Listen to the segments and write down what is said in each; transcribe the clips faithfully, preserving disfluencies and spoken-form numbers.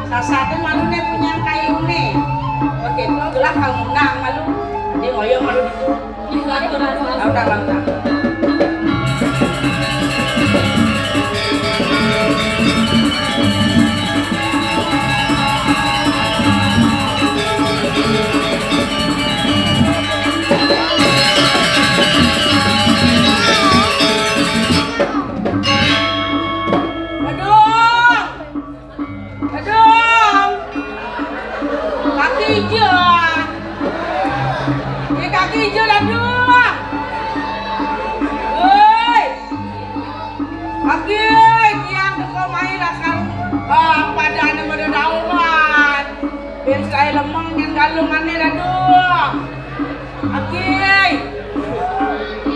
Sasaten maluné punyan kayuné. Oké, to gelah kang undang malu. Dadi ngoyong malu ditu. Ih, lantur, lantur, lantur. Lantur, lantur. Aduh. Dadung. Kaki ijo. Ye kaki ijo, Dadung. Woi. Kaki, tiang teko mai lakar. Ah, padane mada dauman. Ben selae lemeng nyang galunganne, Dadung. Aki,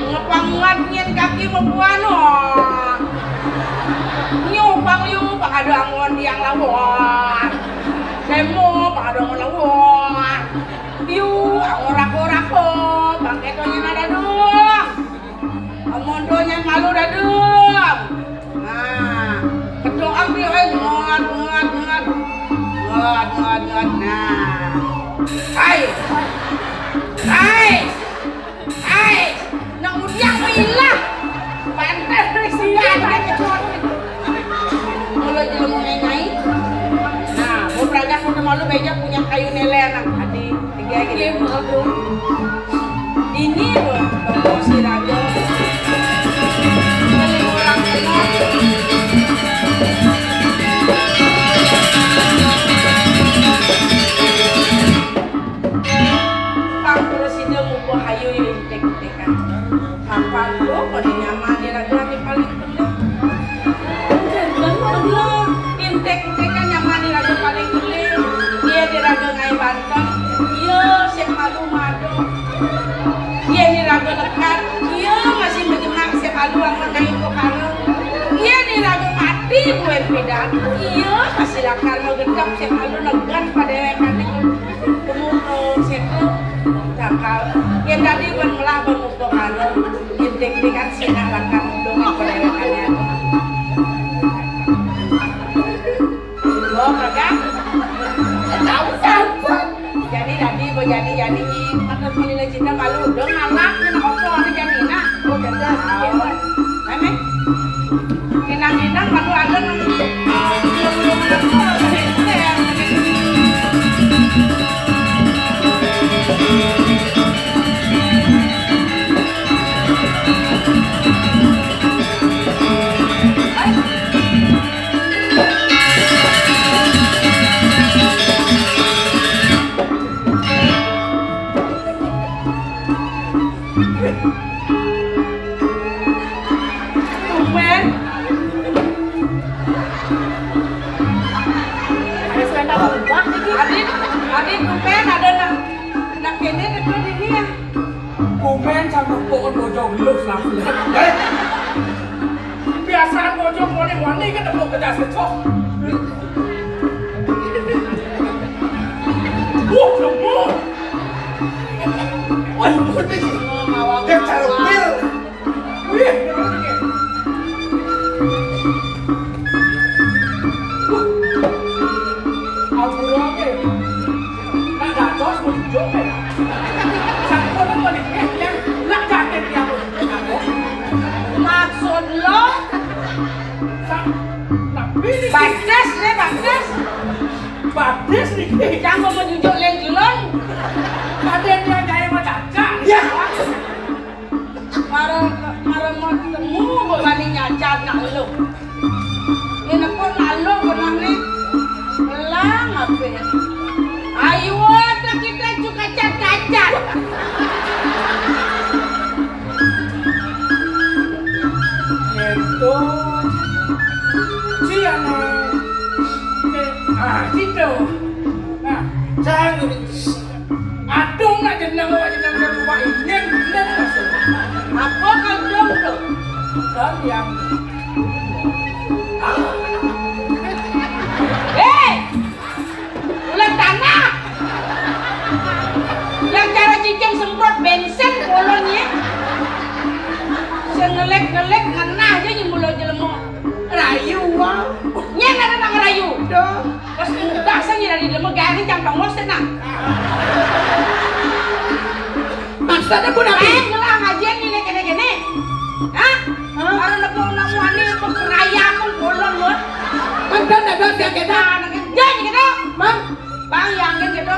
ngepang ngat nyen kaki mebuan, wah. Nyu pang yu, pang ada angon tiang lawon. Demo, pang ada angon lawon. Yu, angon rako-rako, pang keto nyen ada dong. Amun do nyen malu dadung. Nah, kedoang piye wae, ngot, ngot, ngot. Ngot, ngot, ngot. Nah. Hai. Hai. Hai. Nang udiang milah. Banter sian. Mula jelema ngai. Nah, mau pragat mau malu beja punya kayu nelen, nah. Adi, tiga gitu. Oke, maaf, Bu. Dini, Bu, Bang Sirajo. Beli orang kenal. Pang terus ida mubuh ayu ya intek-intekan. Kapan tuh pada nyaman iraga ane paling penting. Intek-intekan nyaman iraga paling penting. Iya iraga ngai banteng. Iya sing malu madu. Iya iraga lekad. Iya masih menyemak sing malu amun ngai perkara. Iya iraga mati buen pidan. Iya masih lakar magendap sing malu legan pada kane. Temu, eh, setu, cakal. Yén dadi bén melah bén muka karo, yén deg-degan sinak lakar mundung apa dewek kalian. Bo, mereka? Tahu, tahu. Jadi dadi, bo, jadi, jadi, patut melila cinta malu. Dong, anak, anak apa, anak jadi, nak. Bo, jadi, amin. Inang-inang malu ada nang Tumben. Ada selendang lubang iki. Adit, Adit, tumben ada nang, nang kene teko dini ya. Tumben sama pokok bojong lu selaku. Eh? Biasaan bojong wani-wani kan tepuk kedas kecok. Wah, lembut. Wah, lembut iki. Dia cara pil. Wih, aku lagi. Nak dados muncul ya. Satu orang paling ya, nak jaket ya. Maksud lo? Sa-, tapi ini bagus nih, bagus. Bagus nih. Yang mau menunjuk leng-leng. Ada yang gaya macam ya. Mara, mara mau temu bebani nyacat nak lu. Ini pun nak lu pernah nih. Melang apa ya? Ayo, ada kita juga cacat-cacat. Itu. Cian. Eh, ah, gitu. Nah, saya Adung nak jeneng, awak jeneng ke rumah ini, jeneng masuk. Apa kandung tu? Kan yang. Eh! Ulah tanah. Yang cara cicing semprot bensin bolonnya. Sengelek-ngelek ngenah aja nyembolo jelema. Rayu, wah. Nyen ada nak rayu. Duh. Wes udah sing nyirah di demek gawe cang tongos tenan. Maksudnya pun apa? Ae ngelah ngajian ngene kene kene. Hah? Hah? Karo nepuk nemuane pengerayaman bolong, Lur. Kan dan ada sing kene. Nah, jangan gitu. Mang, Bang, yang gitu.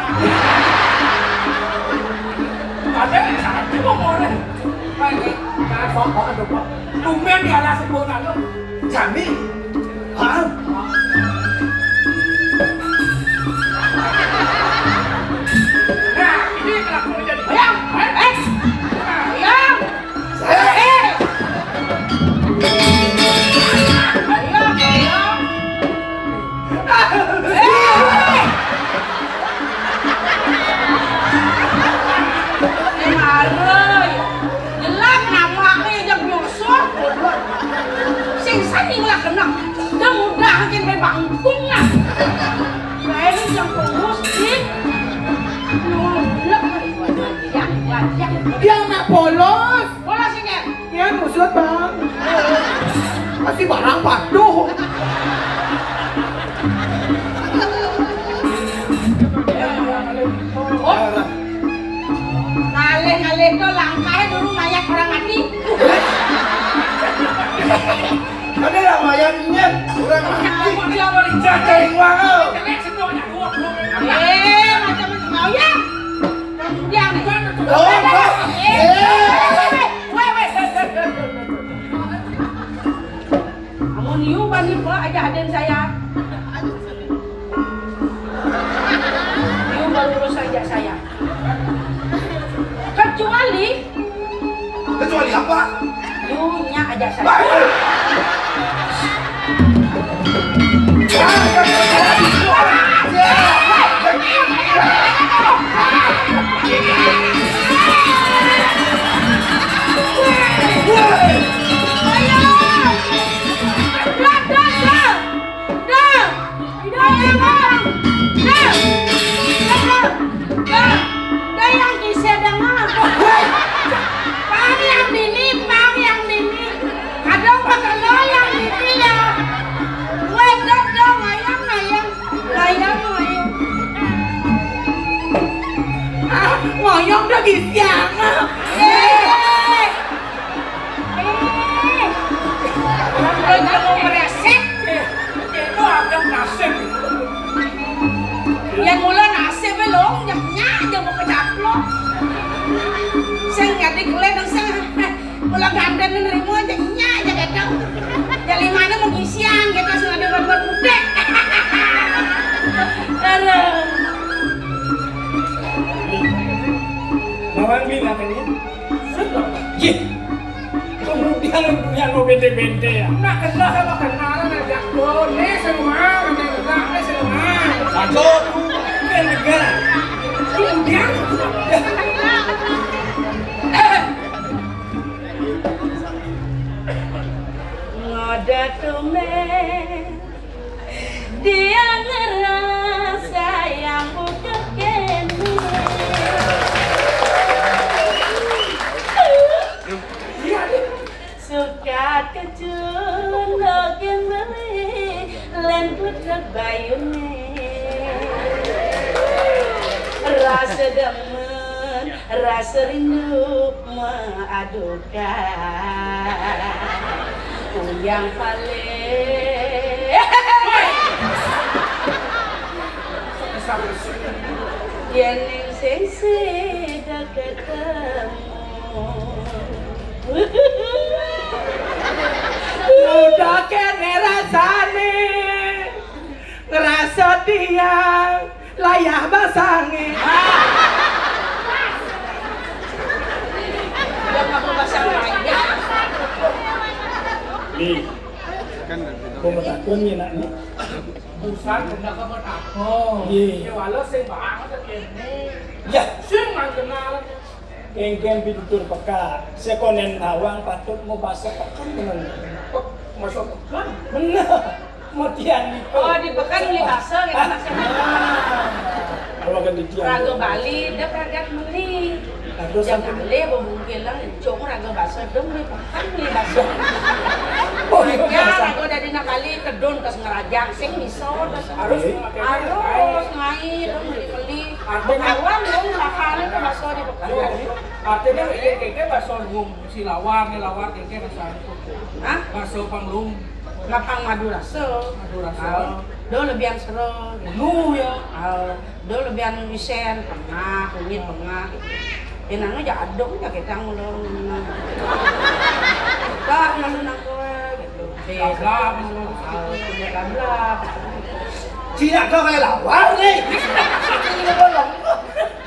Ada yang sakit kok boleh. Baik, baik. Nah, sok, sok, sok. Tumben ya lah sebut anu. Jami. Hah? Nah, ini kelakuan jadi. Ayam, eh, eh. Ayam. Eh. Ayam, ayam. Eh. Ini marah, ya. Jelek namake jek nyusut. Sing sani lah kena. Dia mudah makin bangkung lah. Lain yang tulus sih. Nyolok. Ya, ya, ya. Dia anak polos. Polos ini. Ya, nyusut, Bang. Masih barang patuh. Oh. Ngalih-ngalih to langkahe durung mayat orang mati. Ada lah mayatnya orang mati. Jaga iwang. Eh, macam-macam mau ya. Yang nih. Oh, oh. Eh. Weh, weh. Amun you bani ba aja aden saya. You balurus aja saya. Kecuali Kecuali apa? You nya aja saya. Baik. Ayo. Dah, dah, dah. Dah. Dah, dah, dah. Dah. Dah. Dah. Dah yang kisah dengar. Pang yang dini, pang yang dini. Kadang pakai lo yang dini ya. Weh, dah, dah, wayang, wayang. Wayang, wayang. Ah, ngoyong dah gisiang. Eh. Eh. Orang dia mau meresek. Eh, itu ada nasib. Yang mula nasib lo, nyeknya aja mau kecaplok. Sing ngadeg kelen sing mula ganden nerima aja nya aja gitu. Jadi mana mau gisian gitu sing ada gambar budek. Aduh. Bawang bilang ini. Yeh. Kemudian punya lo bente-bente ya. Nak kenal sama kenalan aja. Lo ini semua, ini enggak, ini semua. Satu, kan negara. Kemudian. Ngoda tumen. Dia ngerasa yang bukan kene. Suka kecun dogen beli, len putrek bayune. Rasa demen, rasa rindu, Maadukan yang paling yen ning sing sida ketemu. Udah kene rasane ngerasa tiang layah basange. Nih, mau takon nih nak nih. Busan kena kamu takon. Iya. Ya walau sing banget kene. Ya, sing nang kenal. Engken pitutur peka, sekonen tawang patut ngobasa peken temen. Oh, masuk peken? Bener. Mutian niku. Oh, di peken beli bakso gitu maksudnya. Ah. Kalau kan di tiang. Rago Bali, dia pragat meli. Nah, Jangan le bebungkil lah, cung raga baso, dong beli pakan beli baso. Oh, iya, ya, biasa. Raga dari nak bali tedun ke Sengerajang, sing bisa. Harus pakai harus ngai, dong beli-beli. Artinya kawan, dong makan itu baso di Bekasi. Artinya, iya, kayaknya baso ngum, si lawar, nih lawar, kayaknya rasa itu. Hah? Baso panglum. Lapang madu rasa. Madu rasa. Ah, do lebihan sero. Menu ya. Ah, do lebihan isen, pengah, kunyit pengah gitu. Ya nanu ja aduk ja kita ngulung. Kak, nanu nang kowe gitu. Lablab, ngulung. Ah, kunyit lablab. Cina kau kayak lawar nih. Ini bolong.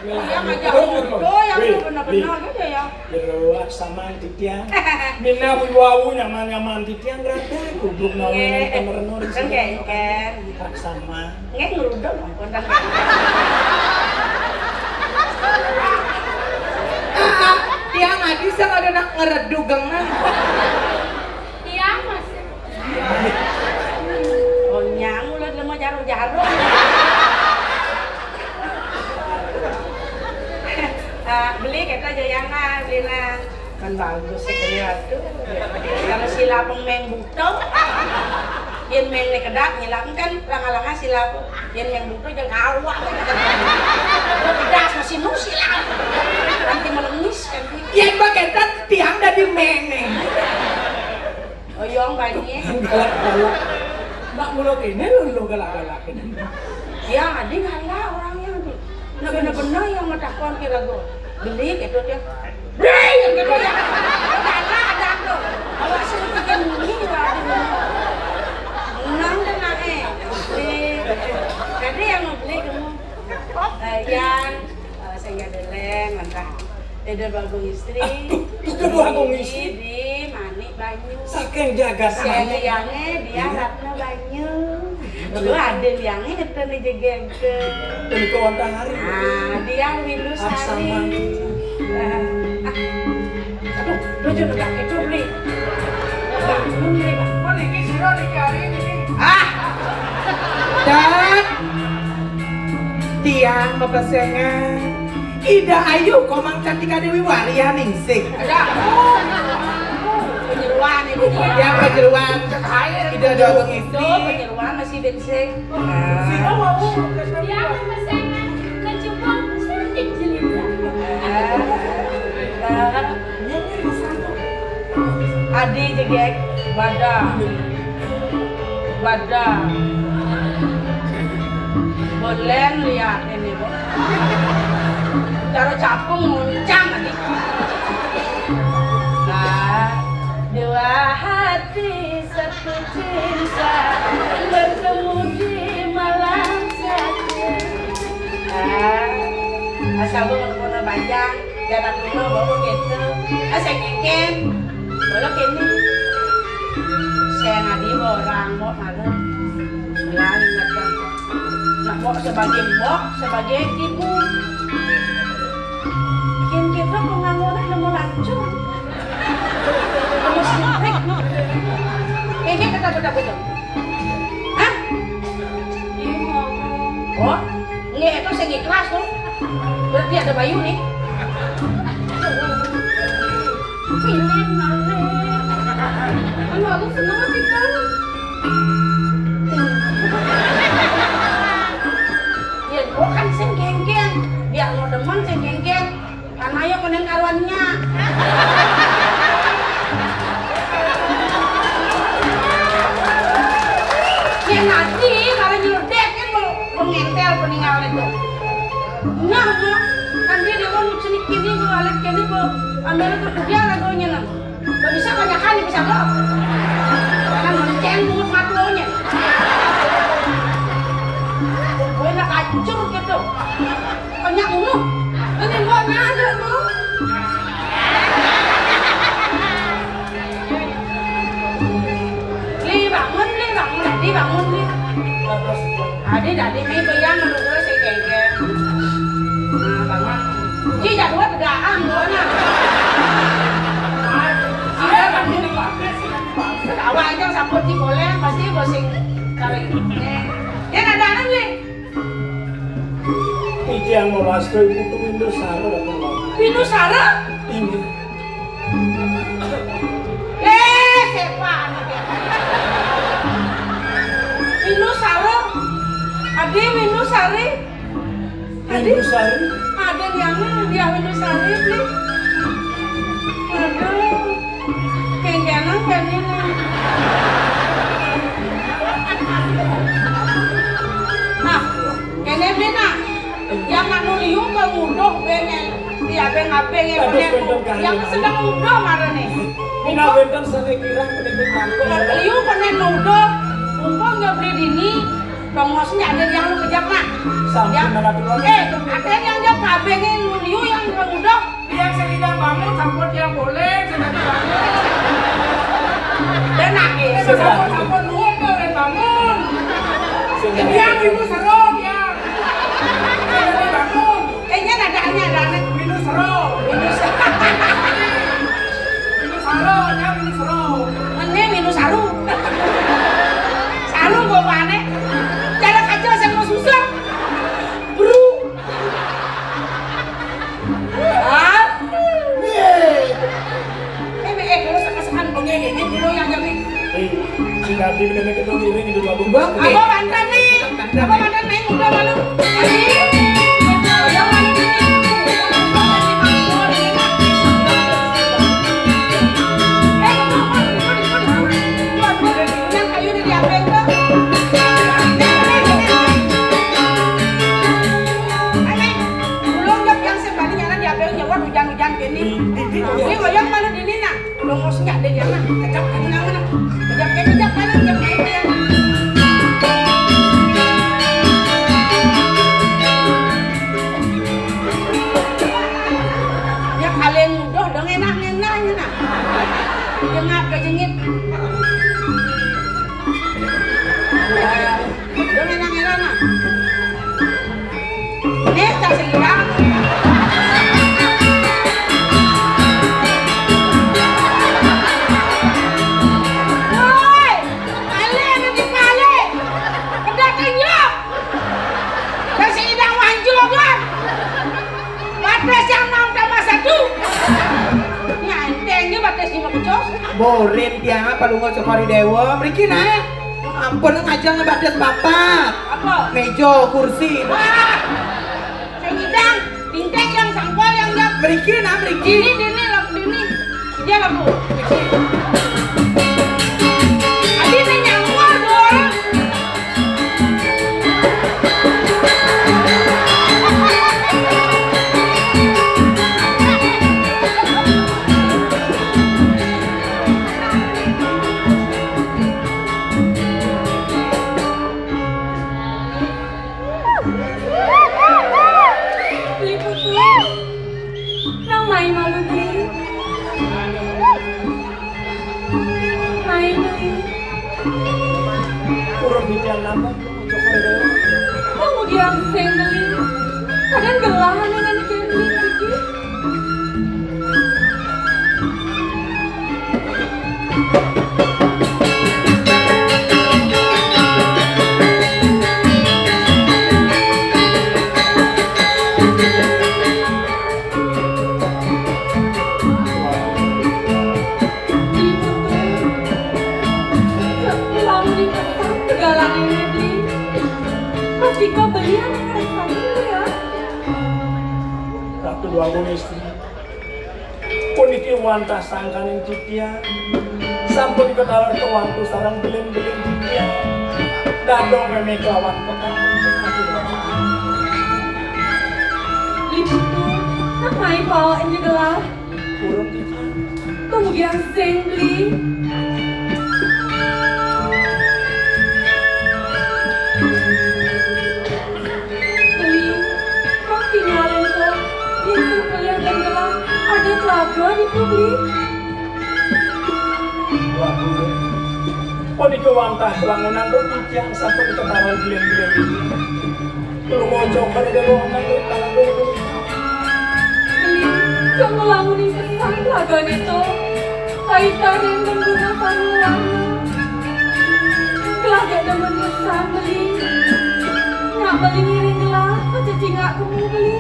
Iya, ngajak ngobrol yang benar-benar gitu ya. Jero aksaman titiang. Minab wiwawu nyaman-nyaman titiang, rada kudu nawenan pamerno ring sira. Nggih, nggih. Aksaman. Nggih, ngruduk ampun, kan. Tiang adi sing ada nak ngeredugengan. Tiang masih. Oh, nyang ulah lemo jarum-jarum. Ah, beli kita jayangan, beli nang. Kan bagus sih kelihat tuh. Kalau sila pemeng buto, yen meng ne kedat, nyilap kan langa-langa sila. Yen meng buto jangan awak. Pedas masih nu sila. Nanti melemis kan. Yen paketan tiang dadi meng ne. Oyong bani. Galak-galak. Nak mula kene lho, lho, galak-galak kene. Ya, adi galak orangnya tuh. Nah, bener-bener yang matakon kira gue. Beli gitu dia. Beli gitu dia. Galak ada tuh. Awak sing bikin ini, waduh. Menang deh, nak, eh. Beli. Jadi yang mau beli kamu. Eh, yang, eh, sehingga deleng, mentah. Ida Dua Agung Istri. Aduh, Ida Dua Agung Istri. Di Manik Banyu. Saking jagat Manik. Liange dia Ratna Banyu. Lu ada liange ngetun di jegeng ke. Punika wonten hari. Ah, dia Windu Sari. Aksaman. Ah, ah. Aduh, lu juga negak itu, Bli. Bangun, Bli, bangun. Kok niki sira niki hari ini? Ah. Dan tiang mepesengan Ida Ayu, Komang Cantika Dewi Waria ningsih. Ada. Penyeruan ini. Ya, penyeruan. Ida Dua Agung Istri. Penyeruan masih ningsih. Nah. Sira wau. Dia memesengan kecukup cantik jelita. Nah. Adi jegek badan. Badan. Bolen lihat ini, Bu. Cara capung muncang tadi. Nah, dua hati satu cinta bertemu di malam satu. Nah, asal lu mau banyak. Jalan dulu, baru gitu. Ah, saya kengkeng. Kalau kene. Saya ngadi orang, mau malu. Lain macam. Nak mau sebagai mbok, sebagai ibu. Yang kita pengamuran nemu lancur. Nemu semprit. Kayaknya kita betul-betul. Hah? Oh? Nggih, itu sing ikhlas tuh. Berarti ada bayu nih. Pilih malih. Anu, aku seneng kita. Ya, gua kan sing genggen. Biar lo demen sing genggen. Kan ayo kenen karuannya. Yen ati, mara nyelodek kan mau pengentel peninggal itu. Nah, nah, kan dia dia mau cenik kini, mau alit kini, mau ambil itu dia lagunya, nah. Gak bisa banyak kali, bisa gak? Karena menceng mulut matunya. Gue nak hancur gitu. Banyak mulu. Ini mboknya ada, Bu. Li, bangun, Li, bangun, Adi, bangun, Li. Adi, Adi, Mei, bayang, menurut gue sih, kayaknya. Nah, bangun. Ci, jadwal tegaan, gua, nah. Iya, bangun. Awal aja, sampun, Ci, boleh, pasti, gua sing, kalau ini. Dia ada, Li. Ije Yang mewastui itu Windu Sara, Ratu Laut. Windu Sara? Inggih. Eh, siapa anak ya? Windu Sara. Adi Windu Sari. Adi? Windu Sari? Ada yang dia Windu Sari, Bli. Aduh. Kengkenang kan ini. Nah, kene Bli, nah. Yang anu liu ke nguduh bene. Dia beng abeng ya, bene. Yang sedang nguduh marane. Mina benten sane kirang penitip tangkul. Liu kene nguduh. Mumpung ya Bli dini. Tongosnya ada yang lu kejak, nak. Sampun, yang, Ratu Laut. Eh, ada yang jawab kabeh ini, lu liu yang nguduh. Yang sing idang bangun, sampun yang boleh, sing tadi bangun. Dan nangis. Eh, sampun, sampun, nuwun, tuh, dan bangun. Sing tadi. Yang ibu seru, yang. Sing tadi bangun. Eh, nya ada, nya ada, nya. Minus ro. Minus. Minus aro, nya minus ro. Mene minus aru. Saru gopane. Cara kaca sing mau susah. Bru. Ah. Eh, eh, kalau sekesekan bengeng ini, dulu yang jadi. Eh, si Nabi bener-bener kita ngiring hidup lagu. Bang, apa mantan nih? Apa mantan nih? Udah malu. Tadi, udah malu. Eh, yang kayu udah diapain tuh? Belum, Dok, yang sing bani nyaran diapain, jawab hujan-hujan gini. Ini wayang malu dini, nak. Longos nyak deh, ya, nah. Kejap, kejap, mana? Kejap, kejap, kejap, mana? Kejap, kejap, kejap. Ya, kalian udah dong, enak, enak, enak. Jengap, kejengit. Dong, enak, enak, nah. Nih, cak sing hilang. Woi, kali ada di kali. Udah kenyop. Kasih idang wanjulan. Batas yang enam tambah satu. Nyantengnya batas lima kecos. Borin tiang apa lu ngocok hari dewa? Mriki, nah. Ampun, ngajeng batas papat. Apa? Meja, kursi. Wah. Sing idang, binteng yang sangkol yang jam. Mriki, nah, mriki. Ini, ini, lak, ini. Dia lagu. Adi teh nyangkol dong. Beli Putu, nang mai malu, Beli. Mai, Beli. Urut di jalan apa? Kamu diam sing, Beli. Kadang gelahan dengan Beli, Beli. Lamun dipasang segala ini, Beli. Pas dikabelian, ya, ya. Ratu Déwa Istri. Puniki wantah sangkaning titiang. Sampun kataler kewantu sareng bilin-bilin titiang. Dadong meme kelawan petang. Ibu tuh, nak main bawa ini gelar. Urung titiang. Kemudian sing beli. Beli, kok tinggalin kok? Yén sing beli dan gelah ada telaga di beli. Wah, Bu. Kok dikewantah wangunan kok titiang sampun ketahuan bilin-bilin ini. Lu mojok pada dewa kan lu tangan lu. Beli, kok ngelamunin pesan telaga itu? Kaita ring genggungan panuwun. Kelagak demen pesan, beli. Nyak beli ngiring gelah, pececingak kumu beli.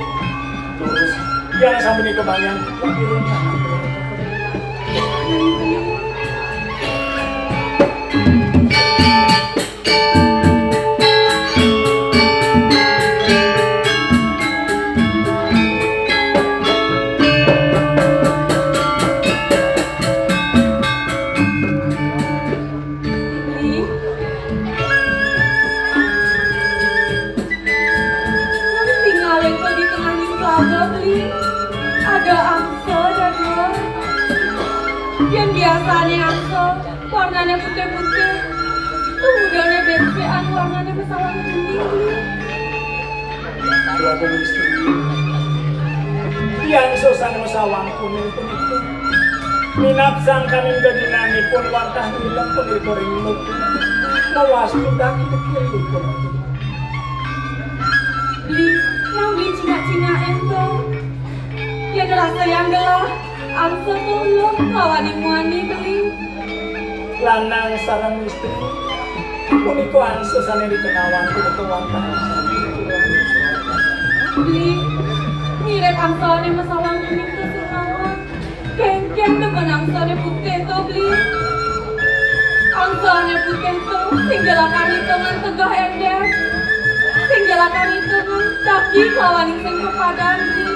Terus, jangan sampai nih kebanyakan. Ngiring gelah. Beli. Nang tinggalin ko di tengah ning telaga, Beli. Ada angsa, dadua. Yang biasanya angsa, warnanya putih-putih. Tuh mudanya bensekan, warnanya masawang kuning, Beli. Dua bungis. Yang susah masawang kuning pun itu. Minab sangkaning geginanipun wantah ngilemun ring nuku. Mawastu daki dekil ipun. Beli, nang beli cingak-cingak ento. Yang rasa yang gelah, angsa to eluh lawaning muani beli. Lanang sareng istri, punika angsa sane dikenawan punika wantah. Beli, ngirit angsa ane masawang kuning to sing mawon. Kengken demen angsane putih to, Bli. Angsane putih to, sing jelakan itungan tegah ender. Sing jelakan itungan daki kelawan sing pepadan, Bli.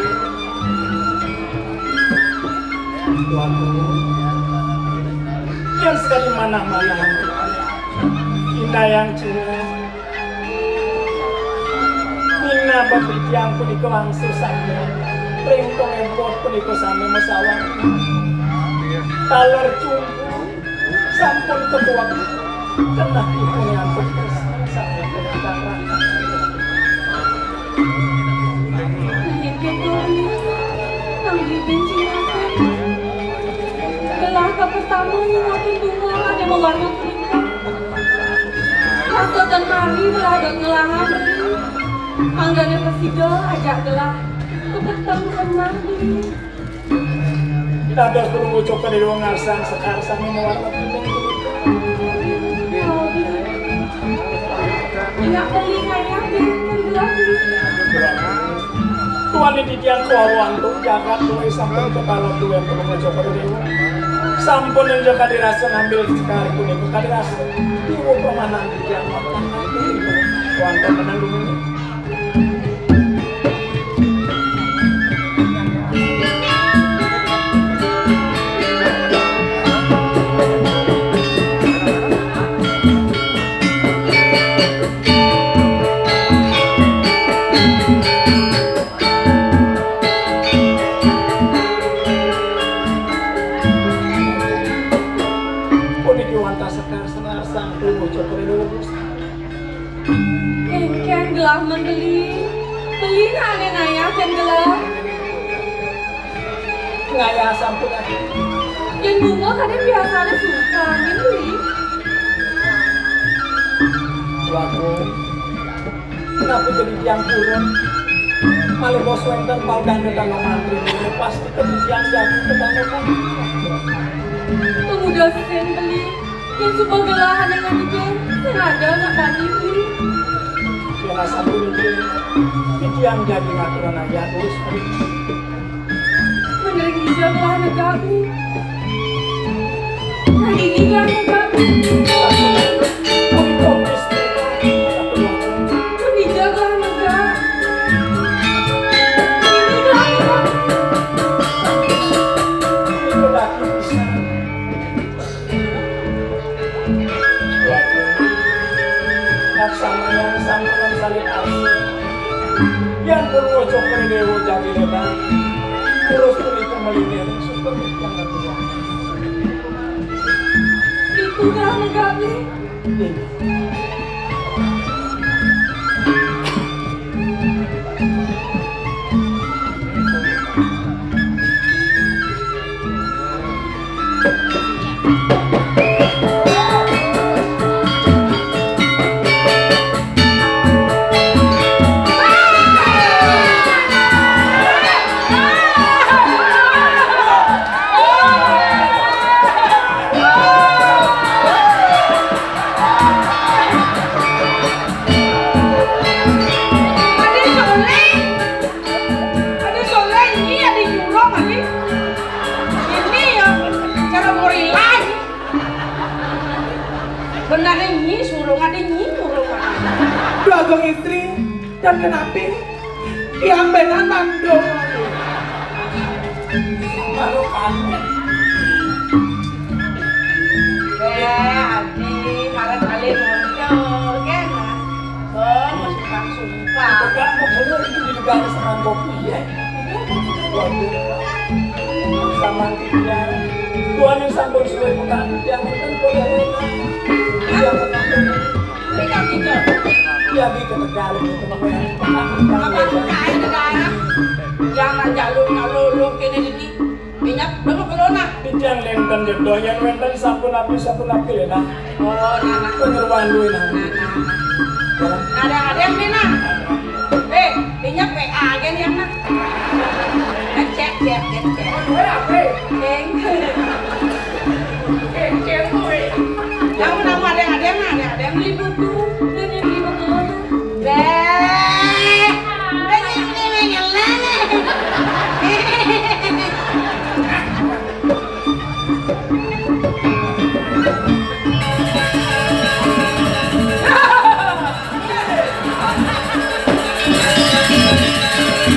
Tuanku, yen sekadi manah-manah, indayang cingak. Minab titiang punika wangsul sami. Ring pangempon punika sami masawang. Taler cumpu sampun ketuak. Kenah ipun ampun sami. Nang bibin cingakan. Gelah kapertama nyingakin bunga ane mawarna kuning. Rasa ten mari beragak ngelahan beli. Anggane prasida ajak gelah. Kepeteng senang beli. Dados tulung ucuk kedua ngarsang sekar sami mawarna kuning. Ingat beli ngayah beli, beli lagi. Tuan di titiang kawawu antuk jagat luwih sampun kekalon duwe penemu Joko Dewa. Sampun enjak kadirasa ngambil sekar punika kadirasa. Ibu pemanan titiang wonten menang dumunyi. Puniki wantah sekar senar sang tubuh cokor lurus. Engkén gelah men beli, beli nane ngayah kén gelah. Ngayah sampun ati. Yén bunga kadén biasane sungkan, yén beli. Waduh, kenapa jadi tiang purun? Malih bos wénten paudah datang mantri, pasti kebijian jadi kebanyakan. Pemuda sing beli, yén suba gelah ane nganike, sing ada anak bani beli. Yén asal puniki, titiang jagi ngaturan ayat terus. Mendering ija gelah negak beli. Nah, ini gelah negak beli. Mending ija gelah negak. Ini gelah negak. Laksamana sampun saling asih. Yan pun wajah dewa jati lebar. Terus punika melingkar, syukur yang kedua. Itu dah negak ni. Kong istri, dan kenapi yang benar nando. Baru panen. Eh, Adi, malah kali muncul, kan? Oh, mau sumpah-sumpah. Pegang mau bener itu di negara sekarang kopi, ya. Waduh. Sama dia. Tuhan yang sampun suwe pegang, yang penting boleh enak. Yang penting. Pegang tiga. Iya, gitu, ke dalam, gitu. Apa buka air ke dalam? Jangan jalur, jalur, lu kene ini. Minyak, lu mau ke lona? Tijang nenten ya, doyan wenten sampun api, sampun api, Lena. Oh, nana. Penyeruan dulu, Nana. Nana. Ada, ada yang Lena. Eh, minyak W A aja nih, Nana. Eh, cek, cek, cek, cek. Ceng. Ceng, ceng, gue. Kamu, kamu ada yang, ada yang, ada yang, ada yang beli buku. Ada yang beli buku. Deh. Banyak ini, banyak lele.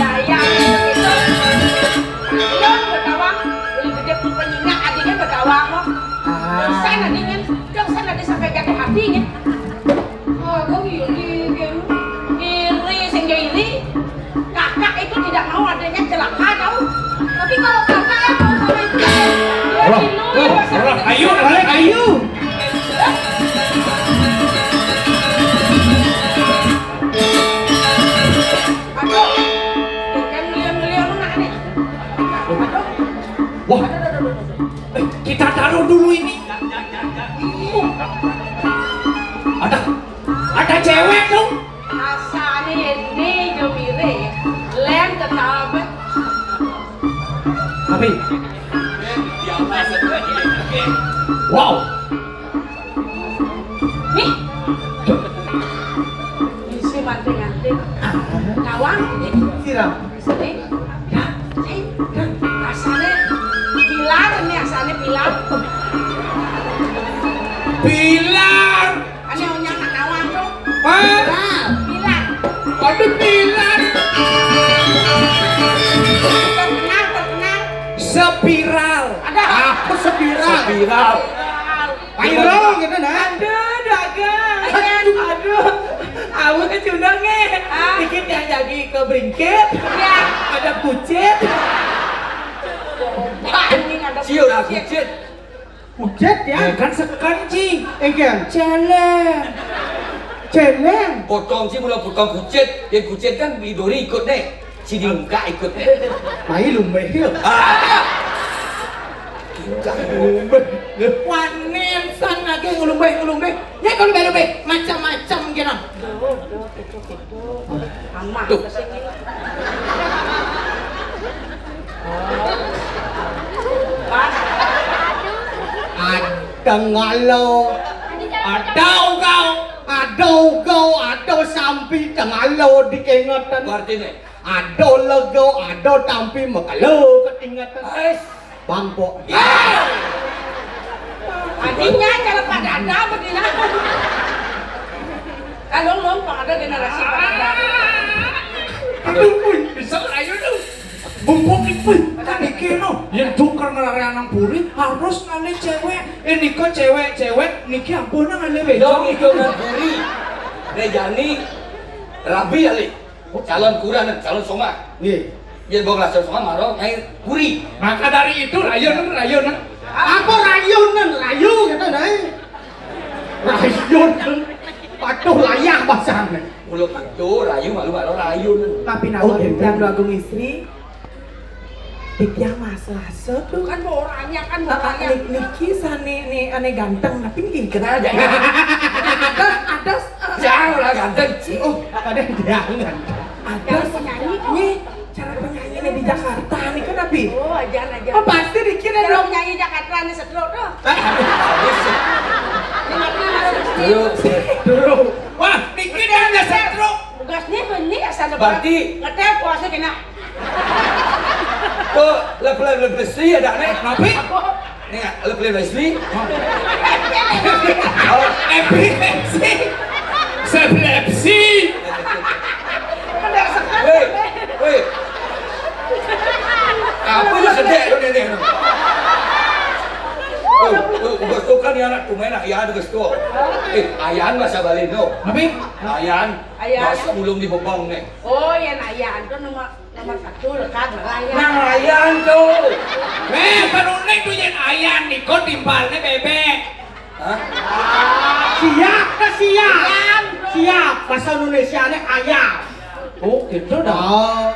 Daya itu. Belum berkawan, beli gede pun penyinga, adiknya berkawan kok. Ah. Dosa adiknya, dosa nanti sampai jatuh hatinya. Oh, gue iri, iri, sehingga iri. Kakak itu tidak mau adiknya celaka, tahu? Tapi kalau kakak yang mau sama itu, dia Roh, minum, roh, dia roh, ayo, balik, ayo. Aduh, yang mulia-mulia lu nak nih. Aduh. Wah, eh, kita taruh dulu ini. Ada, ada cewek tuh. Asane ini jomire, lem ketabe. Tapi, wow. Nih. Isi manting-manting. Nawang, nih. Siram. Sini. Ya, nih. Asane pilar, ini asane pilar. Pilar. Ane onyang nawang tuh. Hah? Pilar. Pilar. Ada pilar. Terkenal, terkenal. Spiral. Ada. Apa spiral? Spiral. Spiral. Viral gitu, nah. Aduh, dagang. Aduh. Aduh. Aku kan cundang, eh. Ah. Dikit yang jadi ke bringkit. Iya. Ada kucit. Anjing, ada Sio lah kucit. Kucit. Kucit ya? Ya kan sekan, Ci. Engken. Celeng. Celeng. Potong sih, mula potong kucit. Ya kucit kan beli dori ikut nih. Sini muka ikut. Mai lumbe. Ah. Wanen san lagi ngulumbe, ngulumbe. Ya kalau beda be, macam-macam kira. Aman. Tuh. Ada ngalo, ada ugau, ada ugau, ada sampi tengalo dikengetan. Artinya? Ada lego, ada tampi mekelo ketingatan. Ais. Bangkok. Ya. Artinya cara pada ada begini. Kalau lo pada generasi pada ada. Aduh, pun bisa ayo tuh. Bungkuk ipun, kan iki no. Yang tukar ngelari anak puri harus ngalih cewek. Eh, niko cewek-cewek, niki ampun ngalih wedok. Dong itu nang puri. Rejani rabi alih. Calon kuran, calon soma. Nggih. Yen wong lajeng soma maro ngae kuri. Maka dari itu rayunan, rayunan. Apa rayunan? Rayu gitu, nah. Rayunan. Patuh layah bahasane. Mula patuh, rayu malu malu rayunan. Tapi nawar Oh, gitu. Yang Agung Istri, Ditya Mas Laso tuh. Kan orangnya kan Ah, ah, orangnya. Nik-, niki sane ne ane ganteng tapi nggih. Kenal aja. Ada ada Jangan lah ganteng. Oh, ada jangan. Ada Yang penyanyi kok. Nih, cara penyanyi di Jakarta nih kan tapi. Oh, aja aja. Oh, pasti dikira Kalau dong. Penyanyi Jakarta nih setruk tuh. Ah, Ini mati harus Dulu, dulu. Wah, pikir dia ada setruk. Tugasnya ini asal Berarti ngetel puasa kena. Tuh, level-level besi ada nih. Tapi Nih, level besi. Oh, F B S. Epilepsi. Weh, weh. Apa dah sedek tu nenek tu? Oh, oh, geus tu kan ni anak tu main ayah tu geus tu. Eh, ayah bahasa Bali tu. Apa? Ayah. Ayah. Bahasa ulung di bebang ni. Oh, ya ayah tu nama Nomor satu lekat Ryan. Nah, Ryan tu. Eh, baru nih tu yang ayam nih, kok timpalnya bebek. Hah? Siap, ke siap. Siap. Bahasa Indonesia nih ayam. Oh, gitu dah. Oh,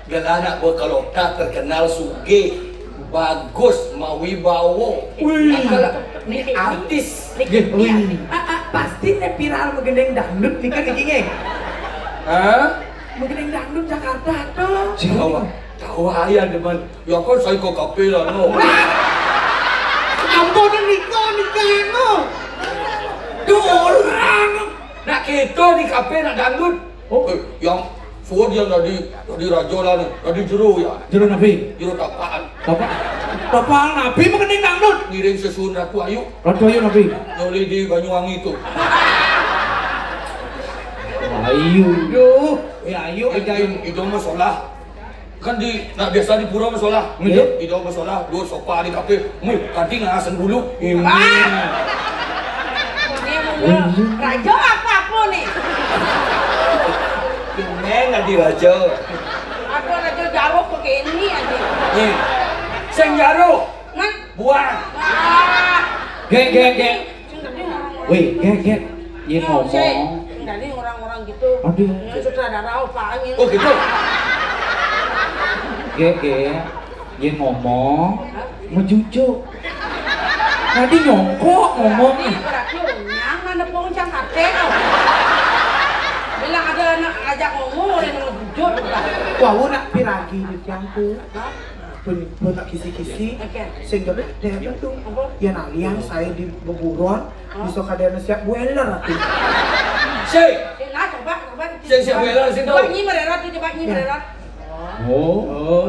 gelah anak buah Kalota terkenal sugih, bagus, mawibawa. Wih. Akal, ini artis. Niki, wih. Ah, ah, pasti nih viral menggendeng dangdut nih kan niki nggih. Hah? Menggendeng dangdut Jakarta tuh. Tahu, tahu ayah demen. Ya kan saya ke kafe lah no. Ampun nika nika no. Duh orang. Nak kita di kafe nak dangdut. Oh, eh, yang suruh dia tadi, tadi raja lah ni, tadi jero ya. Jero napi? Jero tapaan. Tapaan? Tapaan napi menggendeng dangdut? Ngiring sesuun Ratu Ayu. Ratu Ayu napi? Nyoli di Banyuwangi tu. Ayu. Duh, ya ayu aja. Itu mah solah. Kan di, nah, biasa di pura mah solah. Iya. Di, di dalam mah solah, dua sopa di kafe. Mih, kanti ngasen dulu. Ini. Ah! Ini mau raja apa apa nih? Ini lagi raja. Ada raja jaruk pakai ini aja. Nih. Sing jaruk. Nah. Buang. Ah. Gek, gek, gek. Wih, gek, gek. Ye ngomong. Dari orang-orang gitu. Aduh. Ini sutradara apa angin? Oh gitu. Gek, gek. Ye ngomong. Mejujuk. Tadi nyongkok ngomong. Ini berarti unyang ada pong cang kate. Bilang ada anak ajak ngomong, orang yang jujur. Wah, nak piragi di tiang tuh. Hah? Pun, pun tak kisi-kisi, oke. Sing gak ada tuh. Apa? Ya nalian saya di beburon, hah? Bisa kadang siap boiler tuh. Si. Si, nah, coba, coba. Si, siap boiler, si, coba tuh. Nyi mererot tuh, coba nyi mererot. Oh. Oh.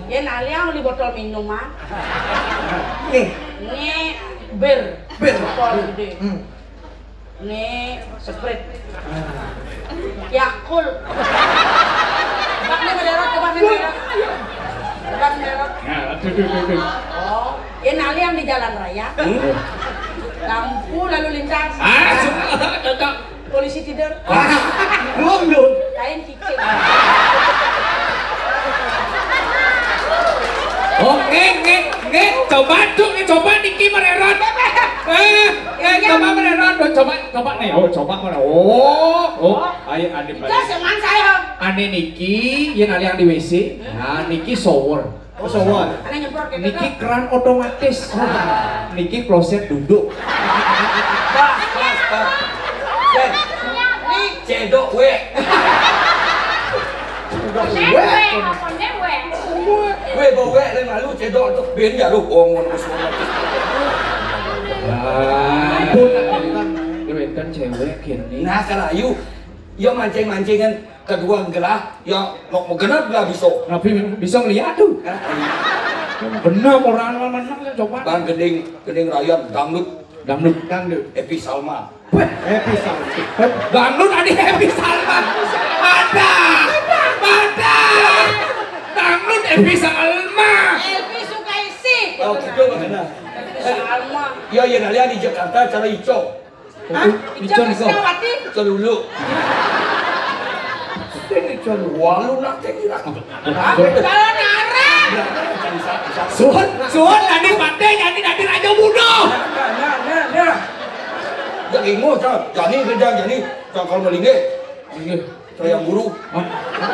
Ya nalian di botol minum ah. Nih. Ini bir. Bir. Botol gede. Hmm. Ini Sprite. Yakult. Bak ini mendarat, coba ini mendarat. Coba mendarat. Nah, aduh, aduh, aduh, aduh. Oh, ini nali yang di jalan raya. Hmm? Lampu lalu lintas. Ah, cocok. Polisi tidur. Ah, belum, belum. Lain cicing. Oh, nggih, nggih, nggih. Coba, Cuk, nggih, coba niki mererot. Eh, eh, coba mererot, coba, coba nih. Oh, coba mana? Oh, oh, ayo ane. Itu seman saya. Ane niki, yen ane yang di W C. Nah, niki shower. Oh, shower. Ane nyemprot gitu. Niki keran otomatis. Niki kloset duduk. Pas, pas, pas. Nih. Cedok wek. Cedok wek. Wek, bawa wek, lain malu cedok tu. Ben ya lu, oh, ngono semua. Ampun, wenten cewek kene. Nah, kalau ayu, ya mancing-mancingan kedua gelah, ya mau genap gelah bisa. Tapi bisa ngeliat tuh. Hah? Bener orang lama menang ya coba. Bang gending, gending rayon dangdut. Dangdut. Dangdut. Epi Salma. Weh, Epi Salma. Dangdut ada Epi Salma. Ada. Ada. Dangdut Epi Salma. Elvi Sukaisi. Oh, gitu makanya. Epi Salma. Ya, ya, nalian di Jakarta cara ico. Hah? Ico Ico, Ico. Krisnawati? Ico dulu. Sing Ico dulu. Wah, lu nak cek ilang. Hah? Kalau nara. Suhun, suhun, tadi pate, jadi tadi raja bunuh. Nah, nah, nah, nah, nah. Jangan ingus, nah. Jani kerja, jani. Jangan kalau melingge. Melingge. Saya yang guru. Hah?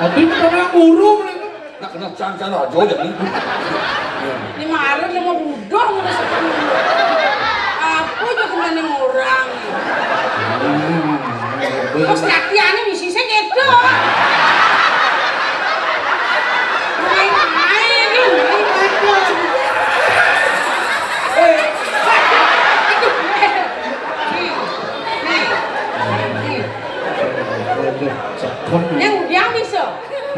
Tapi bukan yang guru, melingge. Nak kena cang-cang raja, jani. Ini marah, dia mau budoh, mau sepuluh. Apa aja kemana orang? Terus latihannya misi saya gitu. Main-main, main-main. Yang udah bisa.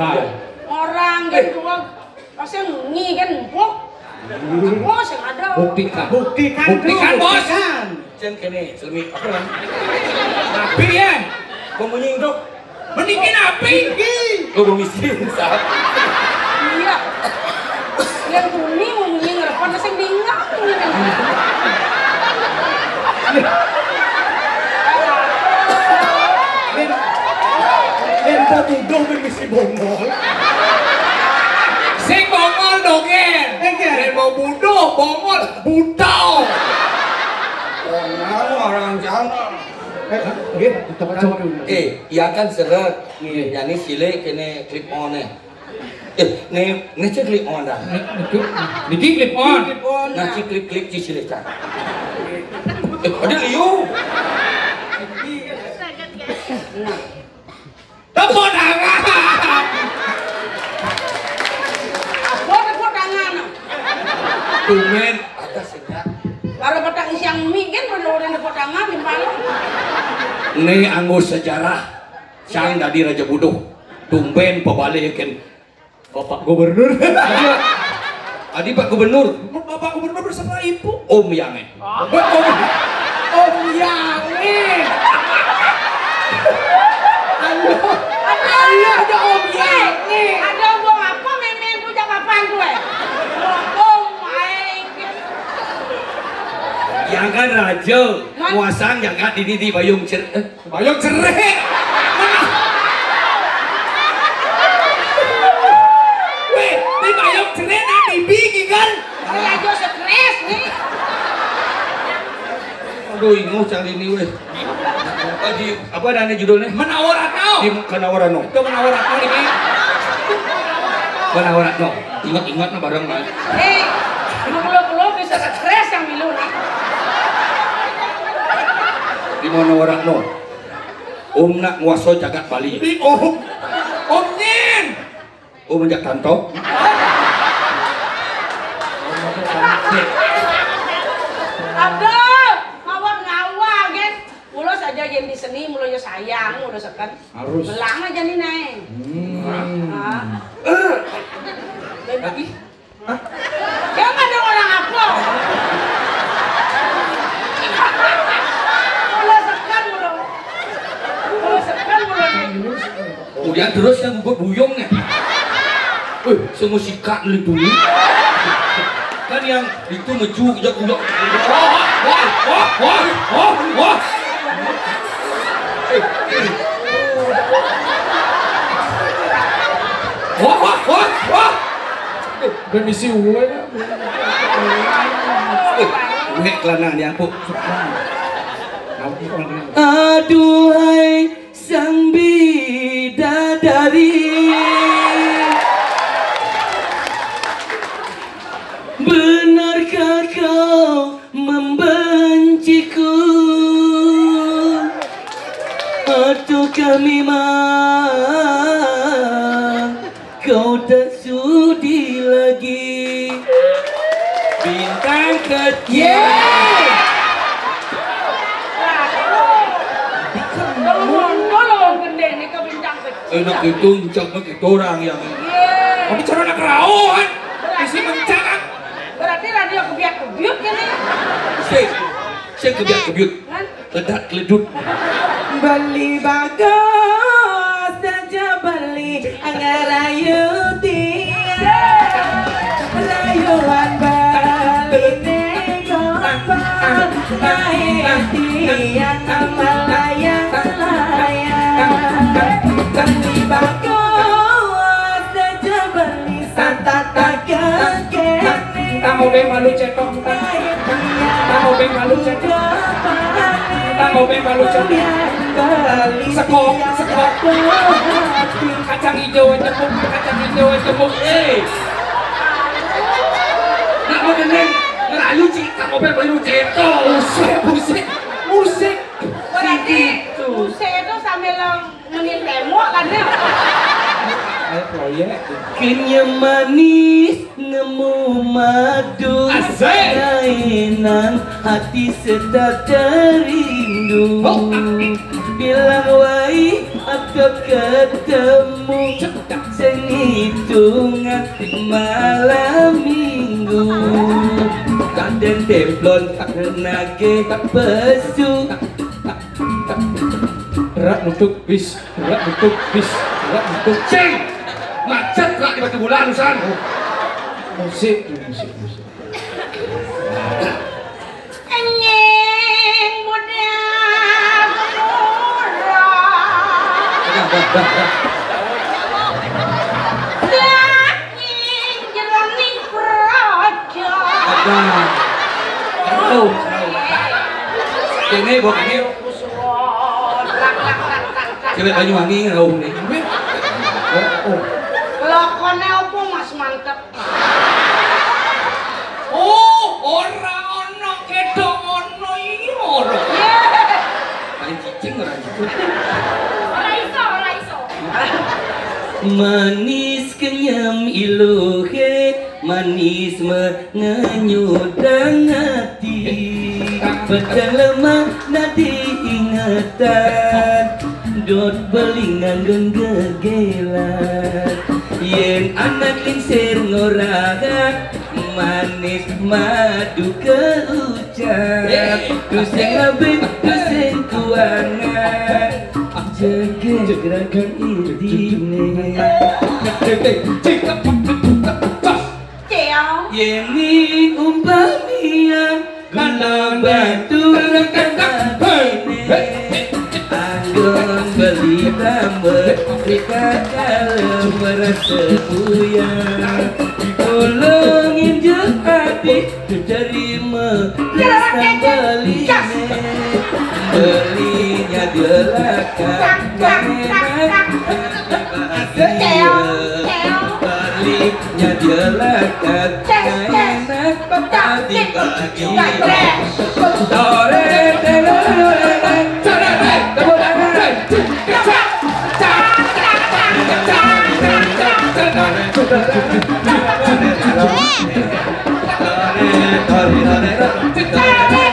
Nah. Orang yang tua pasti ngi kan empuk. Empuk sing ada. Buktikan. Buktikan, buktikan, Bos. Buktikan. Cen kene, selemi apa kan? Tapi ya. Pemunyi itu. Menikin apa? Iki. Oh, pemiskin. Iya. Yang bumi mau munyi ngerepan sing dingak. Yen, yen tak tuduh mimisi bongol. Sing bongol dongeng. Iya. Yen mau buduh bongol buta. Orang orang jangan. Eh, nggih, tempat cowok dulu. Eh, iya kan seret. Nggih. Yani silih kene clip on e. Eh, ne ne cek clip on dah. Niki, niki clip on. Nah, cek clip clip ci silih cak. Eh, ada liu. Tepuk tangan. Apa tepuk tangan? Tumen ada senyap. Baru petang siang mie kan pada orang tepuk tangan di malam. Ini anggo sejarah. Sang dadi raja buduh. Tumben pabalikin Bapak Gubernur. Adi Pak Gubernur. Bapak Gubernur bersama Ibu. Om Yange. Om, Om Yange. Aduh. Aduh, ada Om Yange. Ada Om apa, memen punya kapan gue? Om Aing. Yang kan raja, muasang yang kan di, di, di Bayung Cer-, eh, Bayung Cerik. Weh, di Bayung Cerik nang di bigi kan? Saya aja stres nih. Aduh, inguh cari ini weh. Apa di, apa ada judulnya? Menawar Atau. Di Menawar Atau. Itu Menawar Atau ini. Menawar Atau. Ingat-ingat nah bareng lah. Eh, mau pulau-pulau bisa stres yang milu nih. Di Menawar Atau. Om nak nguaso jagat Bali. Di Om. Om Nyin. Om jak tanto. Aduh, mawar ngawa, guys. Mula saja yang di seni, mula yo sayang, mula seken. Harus. Belang aja nih, Neng. Hmm. Ah. Lagi. Jangan ada orang apa. Mula sekan, mula. Mula sekan, mula. Kemudian terus yang buat buyung nih. Eh, semua sikat dulu dulu. Kan yang itu mecu kejak kejak. Wah, wah, wah, wah, wah, wah. Wah, wah, wah, wah. Permisi, woi. Wek kelana ni aku. Aduhai sang bidadari, benarkah kau membenciku? Ataukah memang kau tak sudi lagi? Bintang kecil. Yeay. Tolong, tolong, gendeng ni ke bintang kecil. Enak itu, encak mah gitu orang yang. Yeay. Tapi cara nak kerauhan. Isi mencak. Berarti radio kebiak kebiut kan ni? Sik, sik kebiak kebiut. Kan? Ledak ledut. Beli bagus saja beli ngerayu tiang. Rayuan beli negopal, naik tiang melayang-layang. Beli bagus saja beli Entah mau be malu cetok, entah. Entah mau be malu cetok. Entah mau be malu cetok. Sekok, sekok. Kacang hijau aja, Bu. Kacang hijau aja, Bu. Eh. Nak mau gendeng, ngerayu, Ci. Entah mau be malu cetok. Musik, musik, musik. Berarti musik itu sambil lo Mending tembok kan ya? Ayo proyek. Kenyam manis nemu madu. Asik. Lainang hati serta terindu. Oh. Bilang wai atau ketemu. Cedak. Sengitungan malam minggu. Kadang templon tak nage tak pesu. Gerak nutup bis, gerak nutup bis, gerak nutup. Sing! Macet rak di Batubulan, San. Musik, musik, musik. Enjing budal murah. Dah, dah, dah, dah. Daging jeroning praja. Dah. Tahu, tahu. Kene, bawa kene. Cewek Banyuwangi ngerau nih. Oh, oh. Lakone opo, Mas, mantep? Oh, ora ana, ketok ana iki ora. Paling cicing ora gitu. Ora iso, ora iso. Manis kenyam iluhe, manis mengenyudang hati. Peteng lemah nadi ingetan, dot belingan gegelan. Yen anak lingsir ngoraga, manis madu keucap. Tusing labih, tusing kuangan, jeger gerakan idine. Ceo. Yeni umpamian kena batu kena bine, anggon beli tambah rika kalem merasa buya. Tolong injek hati terima rasa beli, belinya gelakan enak. Ceo, ceo. Belinya gelakan enak. Tadi pagi. Tore, tore, tore, tore. Tepuk tangan.